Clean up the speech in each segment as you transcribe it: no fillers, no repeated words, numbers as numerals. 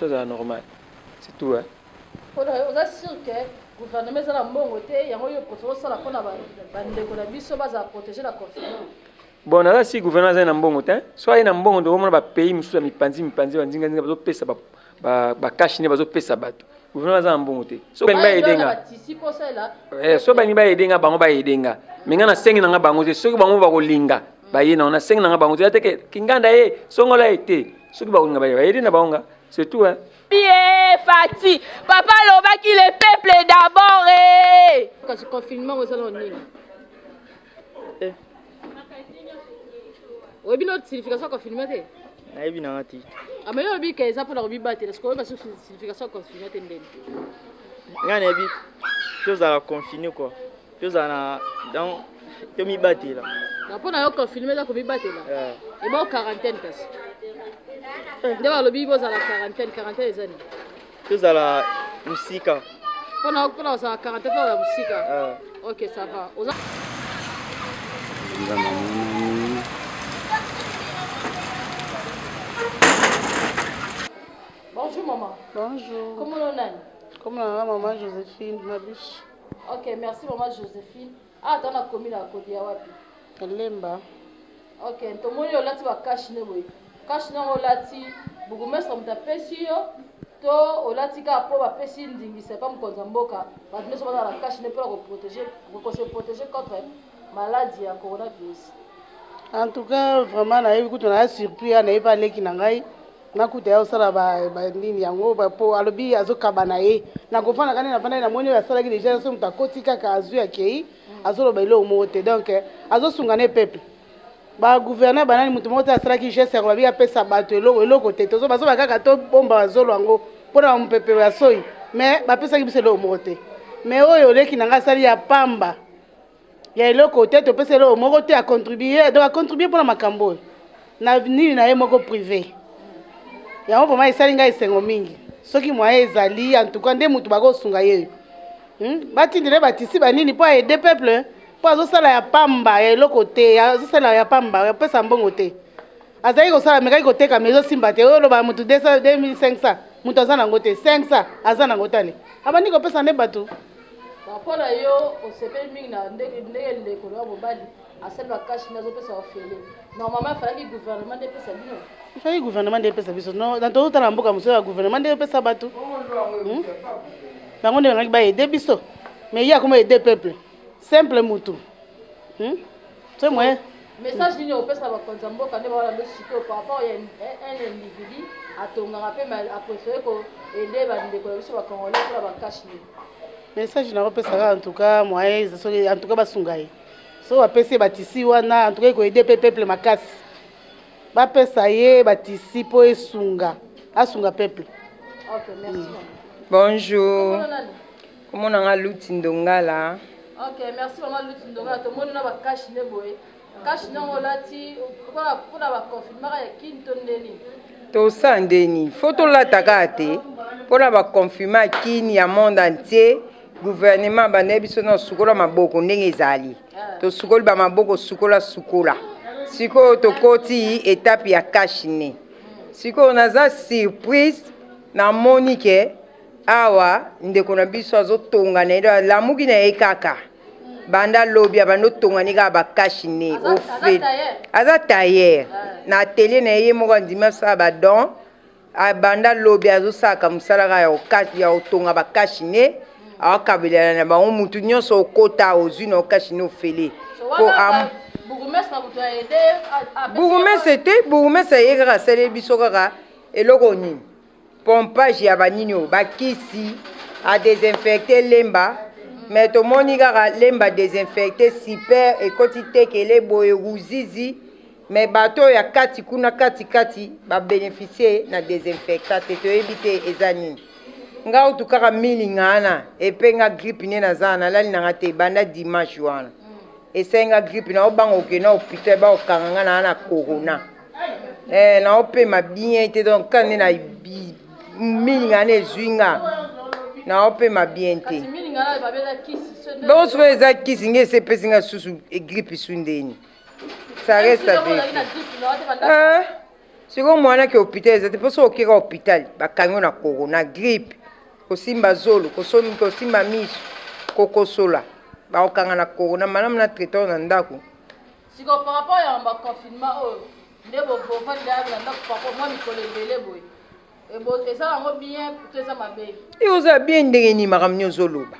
Azala normal, c'est tout, hein. Oza sûr que gouvernement eza na mbongo te, yango yo préfère osala mpona bandeko na biso bazala protégé na confinement? Bon, naza si gouvernement azali na mbongo te. So aye na mbongo, tokomona bapays mosusu ya mipanzi mipanzi, banzinganzinga bazopesa bacache-nez, bazopesa bato. Gouvernement aza na mbongo te. So balingi baaider nga, so balingi baaider nga, bango baaider nga. Me nga nasengi na nga bango te. Soki bango bakolinga, baye nango. Nasengi na nga bango te. Ya teke kinganda ye songola ye te. Soki bakolinga, baye baaider na bango nga, c'est tout, hein. Ye Fati, papa alobaki le peuple d'abord eh. Kasi confinement eza nano nini? Eh. Oyebi no signification ya confinement te? Nayebi nanga te. Ama yo oyebi ke eza mpona komibatela, sikoyo oyeba soki signification ya confinement te ndeni? Ngai nayebi tozala confine quoi, tozala na donc tomibatela. Na mpona yo confinement eza komibatela? Eba quarantaine kasi nde balobi bozala quarantaine. Quarantaine eza nini? Tozala mosika. Mpona kozala quarantaine, mpona mosika. Ok, ça va. Oza Bonjour maman. Bonjour. Comment on nani? Comment on maman Joséphine Mabiche. Ok, merci maman Joséphine. Ah, t'en as commis la kodia wapi? Lemba. Ok, tomoni olati ba cache-nez boye. Cache-nez olati, bourgmestre moto apesi yo to olati kaka mpo bapesi ndingisa epa mokonzi ya mboka, bato nyonso bazala na cache-nez mpona koprotéger, kose protéger contre maladie ya coronavirus? En tout cas, vraiment nayebi kutu na surpris ya nayebi aleki na ngai nakuta ya osala banini yango po alobi azokaba na ye. Nakofanda kani, nafandaki, namoni oyo asalaki déjà. So moto akoti kaka, azwi, akei, azoloba eloko moko te. Donc azosunga ne peuple. Bagouverneur banani, moto moko te asalaki geste ya koloba apesa bato eloko, eloko te. Bazoba kaka tobomba bazolo yango mpona bamopepe ya soi, mais bapesaki biso eloko moko te. Mais oyo oleki na ngai asali ya pamba ya eloko te, topesa eloko moko te. Acontribue, donc acontribue mpona makambo oyo na nini na ye moko privé. Yango vraiment esali ngai esengo mingi. Soki moyen ezali, en tout cas nde motu bakosunga ye, Batindele batisi banini mpo aide peuple, mpo azosala ya pamba ya eloko te. Azosala ya pamba, apesa mbongo te. Azalaki kosala, mekaki koteka, mais ezosimba te. Oyo oloba motu 2500, moto aza nango te. 500 aza nango tale, abandi kopesa nde bato. Mpona yo, osepeli mingi na ndenge ndeko na mobali asali bacache-nez, azopesa ofele. Normalement efalaki gouvernement nde epesa bino. Efalaki gouvernement nde epesa biso. Na tozotala mboka mosusu ya gouvernement nde epesa bato, Bango nde bangaki baaider biso, mais ye akoma aider peuple simple mutu, So moyen. Message nini opesa bakonzi ya mboka nde bawana sikoyo par rapport ya un individu atongaka mpe apréféré koaider bandeko na biso bacongolais mpona bacache-nez? Message nakopesa kaka, en tout cas moyen, soki en tout cas basunga ye, soki bapesi ye batisi wana, en tout cas ekoaider mpe peuple makasi. Bapesa ye batisi mpo esunga, asunga peuple. Ok, merci. Bonjour. Komona nga Luti Ndongala. Ok, merci mama Luti Ndongala. Tomoni na bacache-nez boye. Cache-nez yango olati mpona baconfinement ya Kini to ndeni? Tosala ndeni, fo tolata kaka te mpona baconfinement ya Kini, ya monde entier. Gouvernement bandeki biso na sukola maboko ndenge ezali. Tosukoli bamaboko, sukola sukola. Sikoyo tokoti etape ya cache-nez. Sikoyo naza surprise, namoni ke awa ndeko na biso azotonga na ye, alamuki na ye kaka banda lobi, abandi otongani kaka bacache-nez ofe. Aza tailleur na atelier na ye, ye moko andimi asala badon. Abanda lobi azosalaka mosala kaka ya kotonga bacache-nez, akabelana na bango. Mutu nyonso okota, ozwi na ocache-nez ofele. Po bourgmestre te, bourgmestre aye kaka asaleli biso kaka eloko nini, pompage ya banini oyo bakisi adésinfecte Lemba. Mais tomoni kaka Lemba désinfecte super, ekoti tekele boye Ruzizi, mais bato oyo ya kati kuna kati kati babénéficie na désinfectant te. Toyebi te eza nini. Nga utu kaka milinga wana epe nga grippe nde naza, nalali nanga te banda dimanche wana. Esali nga grippe, naobanga okende na hôpital, baokanga nga naa na corona. Naopema bien te. Donc ka nde na milinga wana ezwi nga, naopema bien te. Bongo soki eza kisi nge ese epesi nga susu grippe su ndeni? Ça reste à vérifier. Sikoyo mwana ke hôpital eza te, mpo soki okeka hôpital bakangi yo na corona, grippe, kosimba zolo, kosimba miso, kokosola, bakokanga na corona. Malamu na traite na ndako. Sikoyo par rapport ya ba confinement oyo nde bovandi na ndako par mwa mikolo ebele boye, eza yango bien to eza mabe? E, oza bien ndenge nini? Makambo nini ozoloba?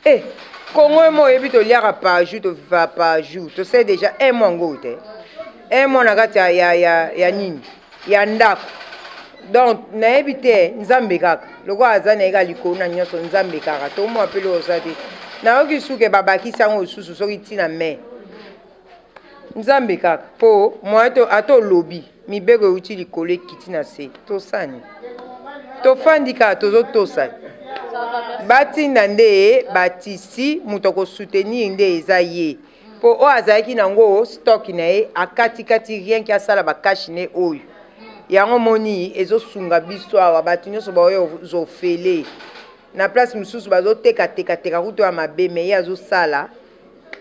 E, Kongo mo oyebi, toliaka par jour, tovivaka par jour. Tosali déjà un mois ngo te, un mois na kati ya nini, ya ndako. Donc nayebi te, Nzambe kaka lokola aza na ye kaka likolo na nyonso, Nzambe kaka tomwa mpe loko oza te. Nayoki suke babakisi yango lisusu soki ntina, mai Nzambe kaka, mpo moyen to ata olobi mibeko euti likolo ekiti na se, tosani tofandi kaka, tozotosa. Batinda nde batisi moto akosoutenir nde eza ye, mpo oyo azalaki nango stock na ye akatikati, rien que asala bacache-nez oyo. Yango moni ezosunga biso awa, bato nyonso baoyo ozofele na place mosusu bazotekatekaateka kutu ya mabe, me ye azosala,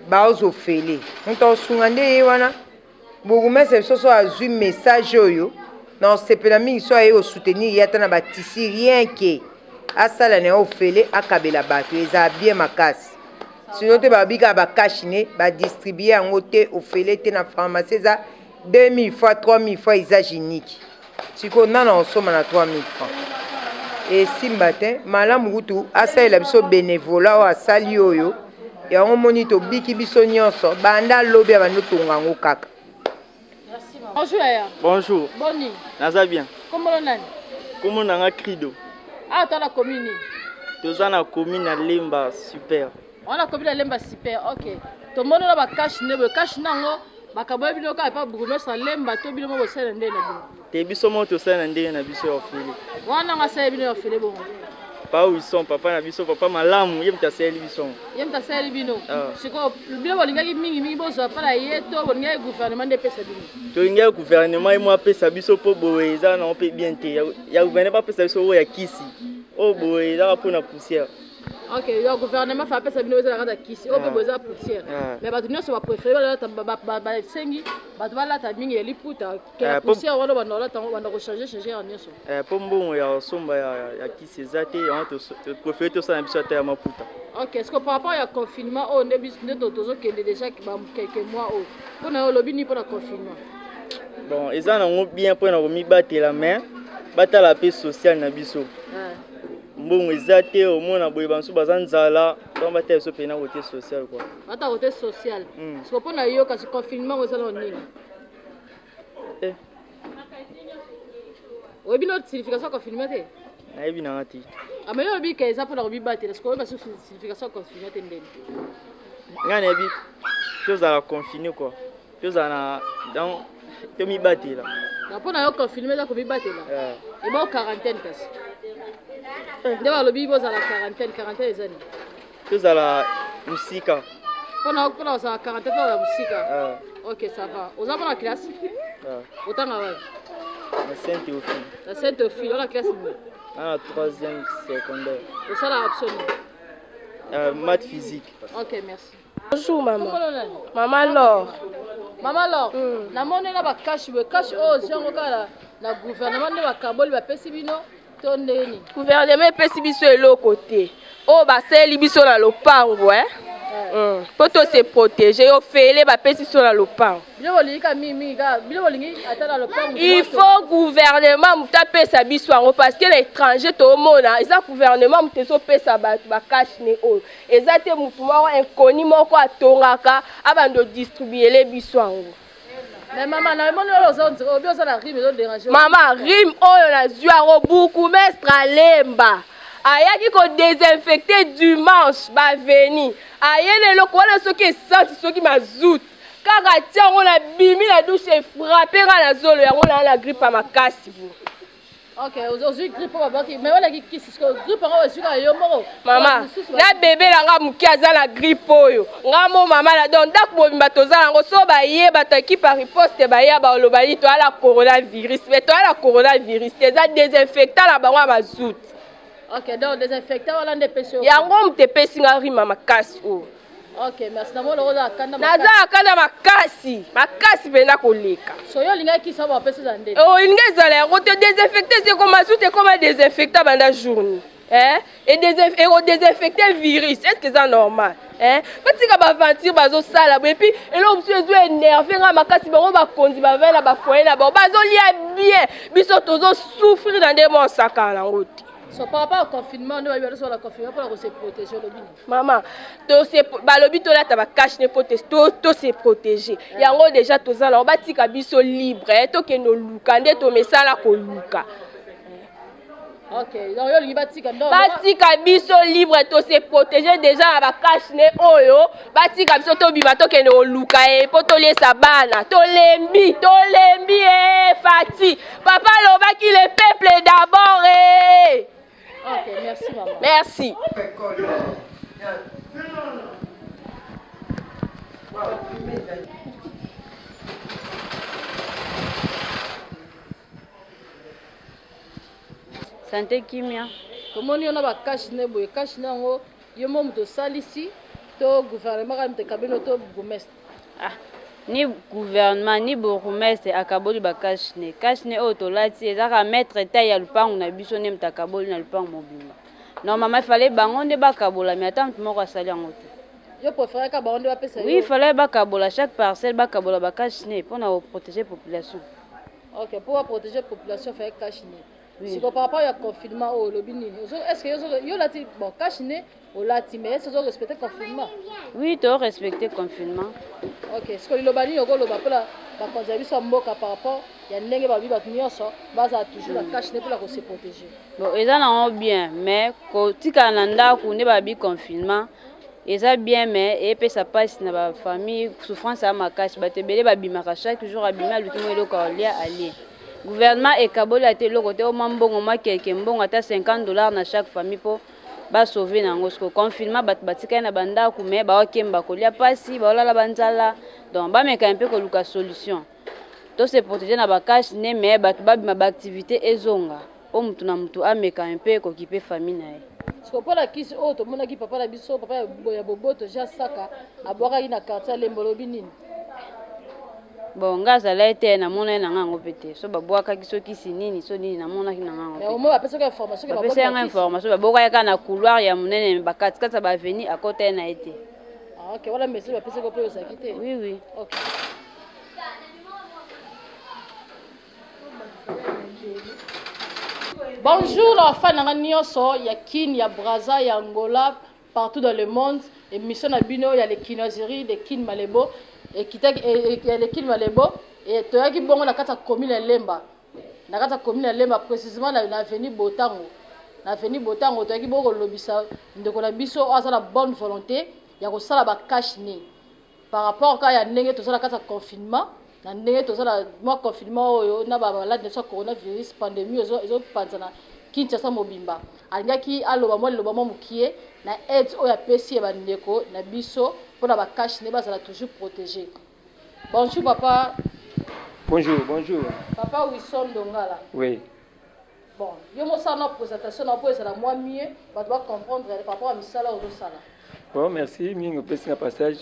baozofele. Moto akosunga nde ye wana, bourgmestre biso. So azwi message oyo na osepela mingi, so aye kosoutenir ye ata na batisi, rien que asala na ye ofele, akabela bato, ezala bien makasi. Sinon te, babika bacache-nez, badistribue yango te ofele te. Na pharmacie eza 2000 fois, 3000 fois usage unique. Sikoyo nana osomba na 3000 francs, esimba te. Malamu kutu asalela biso bénévolat oyo asali oyo. Yango moni tobiki biso nyonso, banda alobi abandi otonga yango kaka. Bonjour yaya. Bonjour. Boni? Naza bien. Kombo nani? Kombo nanga Crido. Ah, toza na commune nini? Toza na commune na Lemba Super. Wana commune ya Lemba Super. OK. Tomoni na ba cache-nez boye. Cache-nez yango bakaboya bino kaka epa bourgmestre Lemba to bino mo bosala ndenge na bino? Te, biso moko tosala na ndenge na biso ya ofele. Wana ngo asala bino ya ofele bongo? Pa Wilson, papa na biso, papa malamu, ye moto asaleli biso. Ye moto asaleli bino. Sikoyo bino bolingaki mingimingi bozwa mpa na ye to bolingaki gouvernement nde epesa bino? Tolingaki gouvernement ye mo apesa biso, mpo boye eza nango mpe bien te. Ya gouvernement apesa biso oyo ya kisi, oyo boye ezaka mpona poussière. OK, ya gouvernement fa apesa bino eza na kati ya kisi, oyo mpe boye eza poussière. Mais bato nyonso bapréféré balata, basengi bato balata mingi ya liputa ke ya poussière wana, banda olata yango, banda kochange change ya nyonso. Mpo mbongo ya kosomba ya kisi eza te, yango topréféré tosala na biso ata ya maputa. OK, est ce que par rapport ya confinement oyo nde biso nde tozokende déjà quelques mois oyo, mpona yo olobi nini mpona confinement? Bon, eza nango bien mpona komibatela, mais batala mpe social na biso. Mbongo eza te, omona boye bamosusu baza nzala, donc batala biso mpena côté social quoi. Bata côté social. Siko mpona yo kasi, confinement oyo eza nano nini? Oyebi no signification ya confinement te? Nayebi nanga te. Ama yo olobi ke eza mpona komibatela, siko oyeba so signification ya confinement te ndeni? Ngai nayebi tozala confiné quoi, tozala na donc tomibatela. Na mpona yo confinement eza komibatela? Eba quarantaine kasi nde balobi bozala quarantaine. Quarantaine eza nini? Tozala mosika. Mpona kozala quarantaine, mpona mosika. OK, ça va. Oza mpona classe? Otanga wapi? Na Saint Théophile. Na Saint Théophile. Wana classe nini? Na troisième secondaire. Osala option nini? Math physique. OK, merci. Bonjour maman. Kombo nani? Maman Laure. Mama Laure, namoni na bacache boye. Cache oyo ozwi yango kaka na gouvernement nde bakaboli bapesi bino to ndenge nini? Gouvernement epesi biso eloko te. Oyo basaleli biso na lopango, eh? Mpo to se protéger, ofele bapesi biso na lopango. Bino bolingi kaka mingimingi kaka bino bolingi ata na lopango. Il faut gouvernement moto apesa biso yango, parce que na étranger toomona eza gouvernement moto ezopesa bato bacache-nez oyo. Eza te motu moko inconnu moko atongaka abanda odistribuele biso yango. Mais mama, na emoni oyo oza obi oza na rhume, ezodérange. Mama, rhume oyo nazwi yango, bourgmestre Alemba ayaki kodésinfecte dimanche baveni, aye na eloko wana, soki esansi, soki mazout, kaka atia yango na bimi na douche, efrappe nga na zolo. Yango naa na grippe ya makasi bo. OK, ozwi grippe oyo babaki, mais walaki kisi. Sikoyo grippe yango ezwi kaka yo moko? Mama, na bebe na nga moke aza na grippe oyo. Nga mo mama na donc ndako mobimba toza yango. So baye bato ekipe ya riposte, baya baloba nini? Toya na coronavirus, mais toya na coronavirus te, eza désinfectant na bango ya mazout. OK, donc désinfectant wana nde epesi yo? Yango moto epesi nga rhume makasi oyo. Ok, merci. Namoni lokola akanda Naza akanda makasi, makasi mpenza koleka. So yo olingaki kisi oyo bapesa ezala ndenge? Oh, olingi ezala yango te, desinfecte esi ekoma suite ekoma desinfecta banda journée. Eh? Et ekodesinfecte virus, est-ce que eza normal? Eh? Batika ba aventure bazosala boye, et puis eloko mosusu ezo énerve nga makasi, bango bakonzi bavai na ba foyer na bango bazolia bien, biso tozo souffrir na ndenge moko osakana nango te. So par rapport au confinement, nde bayebi bazosola confinement mpona kose protéger, olobi nini? Mama, balobi tolata ba cache-nez po to se protéger. Yango déjà toza nango, batika biso libre, tokende oluka nde tomesala koluka. Ok, donc yo olingi batika ndo batika biso libre, to se protéger déjà na ba cache-nez oyo, batika biso tobima tokende koluka ye po toliesa bana. Tolembi, tolembi ye Fati. Papa alobaki le peuple d'abord eh. Ok, merci maman. Merci. Sante kimia. Tomoni yo na ba cache-nez boye, cache-nez yango yo mo moto osalisi to gouvernement kaka moto ekabeli to bourgmestre? Ah, ni gouvernement ni bourgmestre akaboli ba cache-nez. Cache-nez oyo tolati ezaka maître taille ya lupangu na biso nde moto akaboli na lupangu mobimba. Normalement il fallait bango nde bakabola, mais ata moto moko asali yango te. Yo préféré ka bango nde bapesa yo? Oui, il fallait bakabola chaque parcelle, bakabola ba cache-nez mpona koprotéger population. Ok, pour protéger population, fallait cache-nez. Oui. Siko par rapport ya confinement oyo olobi nini? Ozo, est-ce que yo yo lati bon cache-nez olati, mais est-ce que ozo respecter confinement? Oui, to respecter confinement. Ok, siko liloba nini okoloba mpona bakonzi ya biso ya mboka par rapport ya ndenge balobi bato nyonso bazala toujours na cache-nez mpona kose protéger? Bon, eza nango bien, mais kotikala na ndako nde babi confinement eza bien, mais epesa mpasi na bafamille, souffrance ya makasi. Bato ebele babimaka chaque jour, abimi aluki mwa eloko ya kolia alie. Gouvernement ekaboli ata eloko te, mwa mbongo mwa keke mbongo ata 50 $ na chaque famille mpo basauve na yango. Siko confinement, bato batikali na bandako, mais baokemba kolia mpasi, baolala banzala. Donc bameka mpe koluka solution, to se protéger na bacache-nez, mais bato babima, baactivité ezonga mpo mutu na mutu ameka mpe kokipe famille na ye. Siko mpona kisi oyo tomonaki papa na biso, papa ya boboto Jean Saka abwakaki na quartier ya Lemba, olobi nini? Bon, nga azalaki te, namona ye na nga yango mpe te. So babwakaki so kisi nini so nini, namonaki na nga yango. Mais au moins bapesaki information ke bapesa yanga information, babwakaki kaka na couloir ya monene, bakatikati ya baavenue, akota ye na ye te. Ah, ok, wana message bapesaki mpe ozalaki te? Oui. Ok. Bonjour na bafani na nga nyonso ya Kin, ya Brazza, ya Angola, partout dans le monde. Émission na bino ya les Kinoiseries de Kin Malebo ekitaki ya les Kin Malebo e toyaki bongo na kati ya commune ya Lemba. Na kati ya commune ya Lemba, précisément na avenue Botango. Na avenue Botango toyaki bongo kolobisa ndeko na biso oyo aza na bonne volonté ya kosala ba cache-nez par rapport kaka ya ndenge toza na kati ya confinement, na ndenge toza na mwa confinement oyo na ba malade na biso ya coronavirus, pandémie ezopanza na Kinshasa mobimba. Alingaki aloba mwa liloba mwa mokie na aide oyo apesi ya bandeko na biso mpona ba cache-nez bazala toujours protégé. Bonjour papa. Bonjour, bonjour. Papa Wilson Dongala. Oui. Bon, yo mosala na présentation na po ezala mwa mieux, bato ba comprendre par rapport à misala ozosala. Bon, merci mingi opesi nga passage.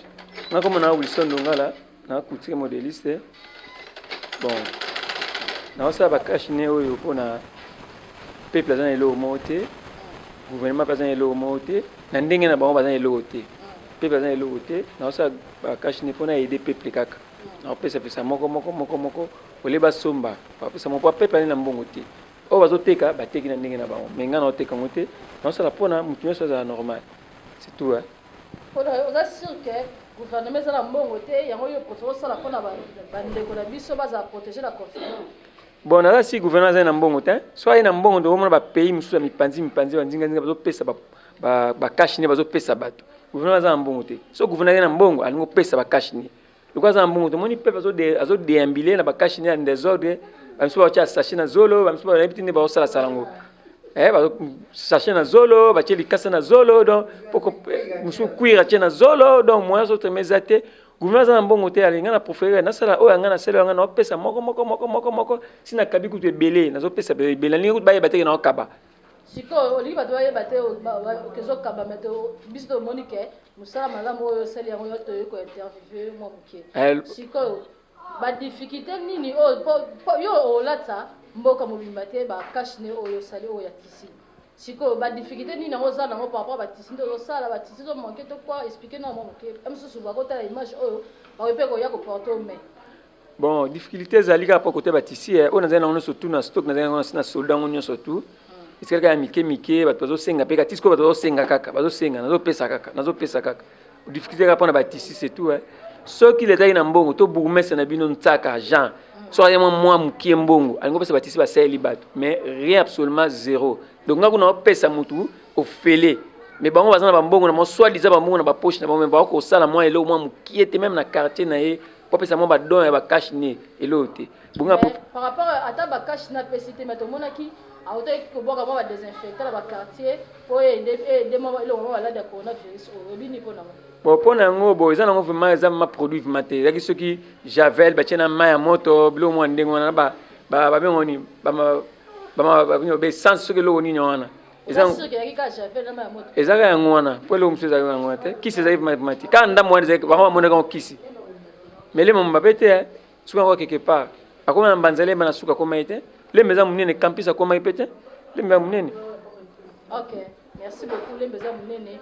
Nga komona na Wilson Dongala, na couturier modéliste. Bon, naosala ba cache-nez oyo mpona peuple aza na eloko moko te, gouvernement mpe aza na eloko moko te, na ndenge na bango baza na eloko te, peuple aza na eloko te. Naosala ba cache-nez mpona aider peuple kaka. Naopesapesa moko moko moko moko ole basomba, bapesa moko, po peuple aza na mbongo te. Oyo bazoteka bateki na ndenge na bango, mais ngai naoteka yango te, naosala mpona motu nyonso azala normal, c'est tout hein. Mpona oza sûr que gouvernement eza na mbongo te, yango yo préfère osala mpona bandeko na biso bazala protégé na confinement? Bon, naza si gouvernement aza na mbongo te. So aye na mbongo, tokomona bapays mosusu ya mipanzi mipanzi, banzingazinga bazopesa bacache-nez, bazopesa bato. Gouvernement aza na mbongo te. So gouvernement aza na mbongo, alingi kopesa bacache-nez. Lokola aza na mbongo, tomoni peuple azodéambule na bacache-nez ya désordre. Bamisusu batia sachet na zolo, bamisusu bayebi te nde baosalasala yango, sachet na zolo, batie likasa na zolo, donc poko mosusu cuir atie na zolo. Donc moyen azotreme eza te. Gouvernement aza na mbongo te. Alinga na préféré nasala oyo yanga, nasala oyo yanga, naopesa moko moko moko moko moko. Si nakabi kutu ebele, nazopesa ebele, nalingi kutu bayeba teke naokaba. Sikoyo olingi bato bayeba te kezokaba, me biso tomoni ke Mosala malamu oyo osali yango yo toyei kointerviewe mwa moke. Sikoyo badifficulté nini oyo yo olata mboka mobimba te bacache-nez oyo osali oyo ya tisi? Sikoyo badifficulté nini yango oza nango par rapport batisi nde ozosala batisi ezomanke to quoi? Explique na mwa moke, mosusu bakotala image oyo, bakoki mpe koya koporte o mai. Bon, difficulté ezali kaka mpo kote batisi oyo nazali nango nyonso tu na stock, nazali nango na solda yango nyonso tu, etikali kaka ya mike mike. Bato bazosenga mpe katisi ko, bato bazosenga kaka, bazosenga, nazopesa kaka, nazopesa kaka. Difficulté kaka mpona batisi, c'est tout. Soki letaki na mbongo to bourgmestre na bino Ntsaka Jean, soki aye mwa mokie mbongo, alingi opesa batisi, basaleli bato, mais rien, absolument zéro. Donc nga kuna opesa motu ofele, mais bango baza na bambongo na bango, soit disant bambongo na bapoche na bango, mais bakosala mwa eloko mwa mokie te, même na quartier na ye, po apesa mwa badon ya bacache-nez, eloko te. Bonga par rapport ata bacache-nez apesi te, mais tomonaki autaki kobwaka mwa badesinfectant na baquartier po ede mwa eloko mwa maladi ya coronavirus oyo. Oyebi nini mpo nango? Bon, mpo na yango, bo eza nango vraiment, eza ma produit vraiment te. Ezalaki soki javel batie na mai ya moto, biloko mwa ndenge wana, babengo nini, baessence, soki eloko nini wana. Ezalaka yango wana, mpo eloko mosusu ezalaki yango wana te. Kisi ezalaki vraiment te, kaka ndambo wana ezalaki, bango bamonaka yango kisi, mais lemba mabe te. Suka yango quelque part akoma na mbanza Lemba, na suka akoma ye te. Lemba eza monene, campus akomaki mpe te, Lemba ya monene. Ok, merci beaucoup. Lemba eza monene.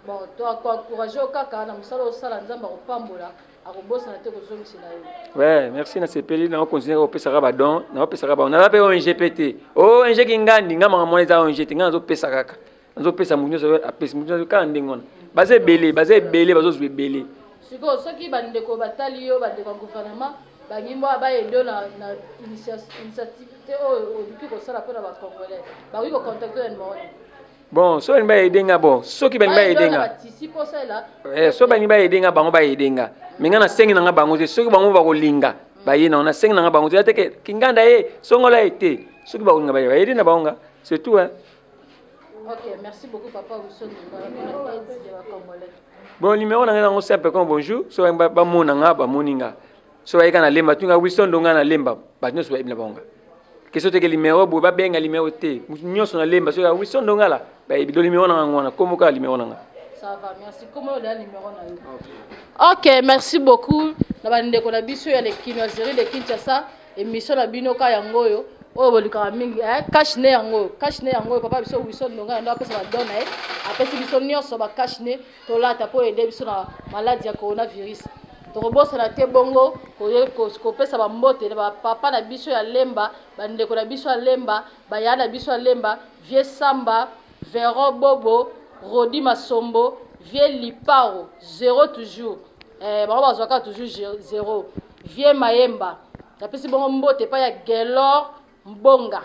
Bon, to akoencourage yo kaka na mosala osala, Nzambe akopambola, akobosana te kozongisela yo. Ouais, merci, nasepeli. Nakocontinue kopesaka badon, nakopesaka bango. Naza mpe ONG mpe te, ONG kingandi nga makambo wana eza ONG te. Nga nazopesa kaka, nazopesa motu nyonso apesi motu nyonso kaka ndenge wana. Baza ebele, baza ebele, bazozwa ebele. Sikoyo soki bandeko batali yo, bandeko ya gouvernement bangi mwa baaider yo na initiative te oyo oluki kosala mpona bacongolais, bakoki kocontacte na numero nini? Bon, soki balingi baaider nga, bon, soki balingi baaider nga, batisi mpo osalela. Soki balingi baaider nga, bango baaider nga, mais nga nasengi na nga bango te. Soki bango bakolinga, baye nango. Nasengi na nga bango te, eza te ke kinganda ye songola ye te. Soki bakolinga, baye baaider na bango nga, c'est tout, hein. Ok, merci beaucoup papa Wilson Ndongala mpona aide ya bacongolais. Bon, numéro na ngai nango simple comme bonjour. Soki bamona nga, bamoni nga. Soki bayeka na Lemba, tunga Wilson Ndonga na Lemba, bato nyonso bayebi na bango nga. Question teke numéro boye, babenga numéro te, moto nyonso na Lemba soki Wilson Ndongala, bayebi do numéro na nga wana, kombo kaka numéro na nga. Ça va, merci. Comment on a numéro na yo? Ok, merci beaucoup na bandeko na biso ya les kinoiseries de Kinshasa. Émission na bino ka yango oyo oyo bolukaka mingi, eh, cache-nez yango oyo, cache-nez yango oyo. Papa biso Wilson Ndongala ndo apesa badon na ye, apesi biso nyonso bacache-nez tolata mpo aider biso na maladi ya coronavirus. Tokobosana te bongo kopesa bambote na bapapa na biso ya Lemba, bandeko na biso ya Lemba, baya na biso ya Lemba, vieux Samba, Vero Bobo, Rodi Masombo, vieux Liparo, zéro toujours, bango bazwaka toujours zéro, vieux Mayemba. Napesi bongo mbote epai ya Gelor Mbonga,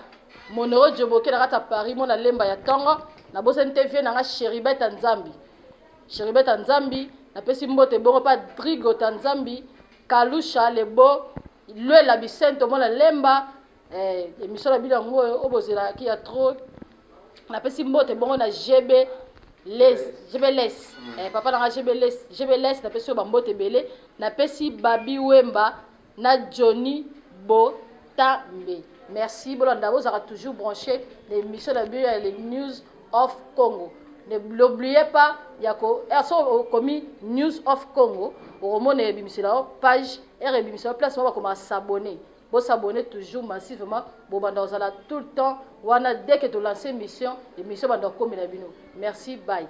Monero Djoboke na kati ya Paris, mona Lemba ya ntongo. Nabosani te vieux na nga Cheribet ya Nzambi, Cheribet ya Nzambi. Napesi mbote bongo mpa Drigo ta Nzambi, Kalusha Lebo, Lwela Bisento, mona Lemba. Émission na bino yango oyo oyo bozelaki ya trop. Napesi mbote bongo na GB Les, GB Les, papa na nga GB Les, GB Les, napesi yo bambote ebele. Napesi Babi Wemba na Johnny Botambe. Merci, bolanda, bozalaka toujours branché na émission na bino ya les News of Congo. Ne l'oubliez pas ya ko so okomi News of Congo, okomona ebimisela yo page ere, ebimisela yo place moko bakoma s'abonner. Bosabonner toujours massivement, bobanda kozala tout le temps wana. Dès que tolance émission, émission banda kokomela bino. Merci, bye.